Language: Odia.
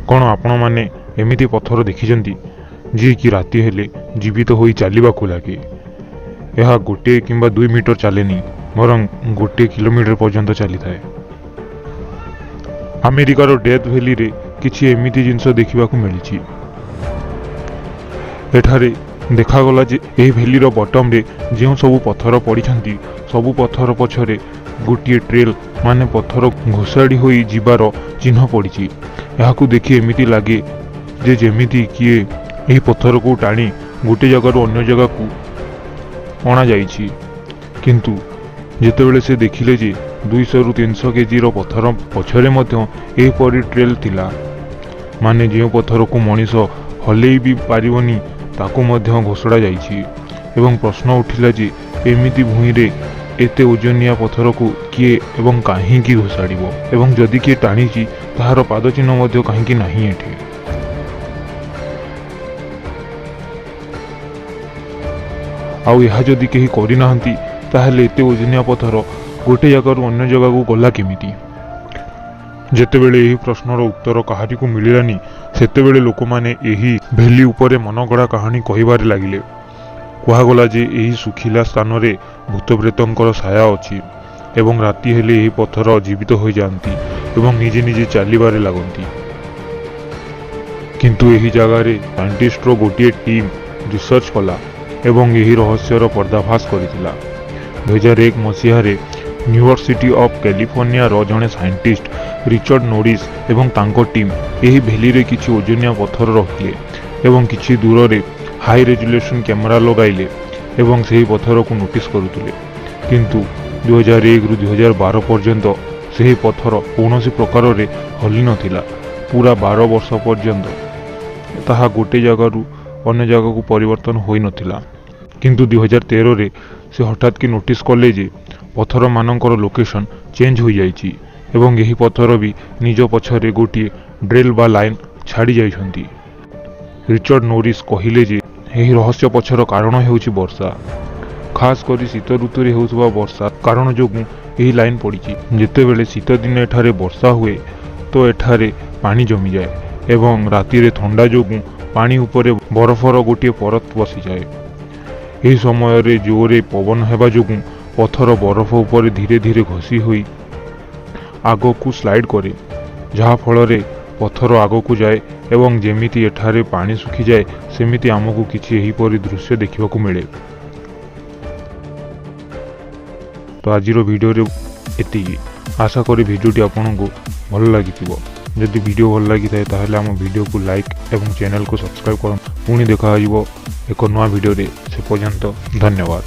କ'ଣ ଆପଣମାନେ ଏମିତି ପଥର ଦେଖିଛନ୍ତି, ଯିଏକି ରାତି ହେଲେ ଜୀବିତ ହୋଇ ଚାଲିବାକୁ ଲାଗେ? ଏହା 1 କିମ୍ବା 2 ମିଟର ଚାଲେନି, ବରଂ 1 କିଲୋମିଟର ପର୍ଯ୍ୟନ୍ତ ଚାଲିଥାଏ। ଆମେରିକାର ଡେଥ୍ ଭ୍ୟାଲିରେ କିଛି ଏମିତି ଜିନିଷ ଦେଖିବାକୁ ମିଳିଛି। ଏଠାରେ ଦେଖାଗଲା ଯେ ଏହି ଭ୍ୟାଲିର ବଟମରେ ଯେଉଁ ସବୁ ପଥର ପଡ଼ିଛନ୍ତି, ସବୁ ପଥର ପଛରେ ଗୋଟିଏ ଟ୍ରେଲ୍, ମାନେ ପଥର ଘୋଷାଡ଼ି ହୋଇ ଯିବାର ଚିହ୍ନ ପଡ଼ିଛି। ଏହାକୁ ଦେଖି ଏମିତି ଲାଗେ ଯେ ଯେମିତି କିଏ ଏହି ପଥରକୁ ଟାଣି ଗୋଟେ ଜାଗାରୁ ଅନ୍ୟ ଜାଗାକୁ ଅଣାଯାଇଛି। କିନ୍ତୁ ଯେତେବେଳେ ସେ ଦେଖିଲେ ଯେ 200ରୁ 300 କେଜିର ପଥର ପଛରେ ମଧ୍ୟ ଏହିପରି ଟ୍ରେଲ୍ ଥିଲା, ମାନେ ଯେଉଁ ପଥରକୁ ମଣିଷ ହଲେଇ ବି ପାରିବନି, ତାକୁ ମଧ୍ୟ ଘୋଷଡ଼ା ଯାଇଛି। ଏବଂ ପ୍ରଶ୍ନ ଉଠିଲା ଯେ ଏମିତି ଭୂଇଁରେ ଏତେ ଓଜନିଆ ପଥରକୁ କିଏ ଏବଂ କାହିଁକି ଘୋଷାଡ଼ିବ? ଏବଂ ଯଦି କିଏ ଟାଣିଛି, ତାହାର ପାଦଚିହ୍ନ ମଧ୍ୟ କାହିଁକି ନାହିଁ ଏଠି? ଆଉ ଏହା ଯଦି କେହି କରିନାହାନ୍ତି, ତାହେଲେ ଏତେ ଓଜନିଆ ପଥର ଗୋଟେ ଜାଗାରୁ ଅନ୍ୟ ଜାଗାକୁ ଗଲା କେମିତି? ଯେତେବେଳେ ଏହି ପ୍ରଶ୍ନର ଉତ୍ତର କାହାରିକୁ ମିଳିଲାନି, ସେତେବେଳେ ଲୋକମାନେ ଏହି ଭ୍ୟାଲି ଉପରେ ମନଗଢ଼ା କାହାଣୀ କହିବାରେ ଲାଗିଲେ। କୁହାଗଲା ଯେ ଏହି ଶୁଖିଲା ସ୍ଥାନରେ ଭୂତପ୍ରେତଙ୍କର ଛାୟା ଅଛି ଏବଂ ରାତି ହେଲେ ଏହି ପଥର ଜୀବିତ ହୋଇଯାଆନ୍ତି ଏବଂ ନିଜେ ନିଜେ ଚାଲିବାରେ ଲାଗନ୍ତି। କିନ୍ତୁ ଏହି ଜାଗାରେ ସାଇଣ୍ଟିଷ୍ଟର ଗୋଟିଏ ଟିମ୍ ରିସର୍ଚ୍ଚ କଲା ଏବଂ ଏହି ରହସ୍ୟର ପର୍ଦ୍ଦାଫାଶ କରିଥିଲା। 2001 ମସିହାରେ ୟୁନିଭର୍ସିଟି ଅଫ୍ କାଲିଫର୍ଣ୍ଣିଆର ଜଣେ ସାଇଣ୍ଟିଷ୍ଟ ରିଚର୍ଡ ନୋରିସ୍ ଏବଂ ତାଙ୍କ ଟିମ୍ ଏହି ଭ୍ୟାଲିରେ କିଛି ଓଜନିଆ ପଥର ରଖିଲେ ଏବଂ କିଛି ଦୂରରେ ହାଇ ରେଜୁଲେସନ୍ କ୍ୟାମେରା ଲଗାଇଲେ ଏବଂ ସେହି ପଥରକୁ ନୋଟିସ୍ କରୁଥିଲେ। କିନ୍ତୁ 2001ରୁ 2012 ପର୍ଯ୍ୟନ୍ତ ସେହି ପଥର କୌଣସି ପ୍ରକାରରେ ହଲି ନଥିଲା। ପୁରା 12 ବର୍ଷ ପର୍ଯ୍ୟନ୍ତ ତାହା ଗୋଟେ ଜାଗାରୁ ଅନ୍ୟ ଜାଗାକୁ ପରିବର୍ତ୍ତନ ହୋଇନଥିଲା। କିନ୍ତୁ 2013ରେ ସେ ହଠାତ୍ କି ନୋଟିସ୍ କଲେ ଯେ ପଥରମାନଙ୍କର ଲୋକେସନ୍ ଚେଞ୍ଜ ହୋଇଯାଇଛି ଏବଂ ଏହି ପଥର ବି ନିଜ ପଛରେ ଗୋଟିଏ ଟ୍ରେଲ୍ ବା ଲାଇନ୍ ଛାଡ଼ି ଯାଇଛନ୍ତି। ରିଚର୍ଡ ନୋରିସ୍ କହିଲେ ଯେ ଏହି ରହସ୍ୟ ପଛର କାରଣ ହେଉଛି ବର୍ଷା। ଖାସ୍ କରି ଶୀତ ଋତୁରେ ହେଉଥିବା ବର୍ଷା କାରଣ ଯୋଗୁଁ ଏହି ଲାଇନ୍ ପଡ଼ିଛି। ଯେତେବେଳେ ଶୀତ ଦିନେ ଏଠାରେ ବର୍ଷା ହୁଏ, ତ ଏଠାରେ ପାଣି ଜମିଯାଏ ଏବଂ ରାତିରେ ଥଣ୍ଡା ଯୋଗୁଁ ପାଣି ଉପରେ ବରଫର ଗୋଟିଏ ପରତ ବସିଯାଏ। ଏହି ସମୟରେ ଜୋରରେ ପବନ ହେବା ଯୋଗୁଁ ପଥର ବରଫ ଉପରେ ଧୀରେ ଧୀରେ ଘଷି ହୋଇ ଆଗକୁ ସ୍ଲାଇଡ୍ କରେ, ଯାହାଫଳରେ ପଥର ଆଗକୁ ଯାଏ ଏବଂ ଯେମିତି ଏଠାରେ ପାଣି ଶୁଖିଯାଏ, ସେମିତି ଆମକୁ କିଛି ଏହିପରି ଦୃଶ୍ୟ ଦେଖିବାକୁ ମିଳେ। ତ ଆଜିର ଭିଡ଼ିଓରେ ଏତିକି। ଆଶା କରେ ଭିଡ଼ିଓଟି ଆପଣଙ୍କୁ ଭଲ ଲାଗିଥିବ। ଯଦି ଭିଡ଼ିଓ ଭଲ ଲାଗିଥାଏ, ତାହେଲେ ଆମ ଭିଡ଼ିଓକୁ ଲାଇକ୍ ଏବଂ ଚ୍ୟାନେଲକୁ ସବସ୍କ୍ରାଇବ୍ କରନ୍ତୁ। ପୁଣି ଦେଖାଯିବ ଏକ ନୂଆ ଭିଡ଼ିଓରେ। ସେ ପର୍ଯ୍ୟନ୍ତ ଧନ୍ୟବାଦ।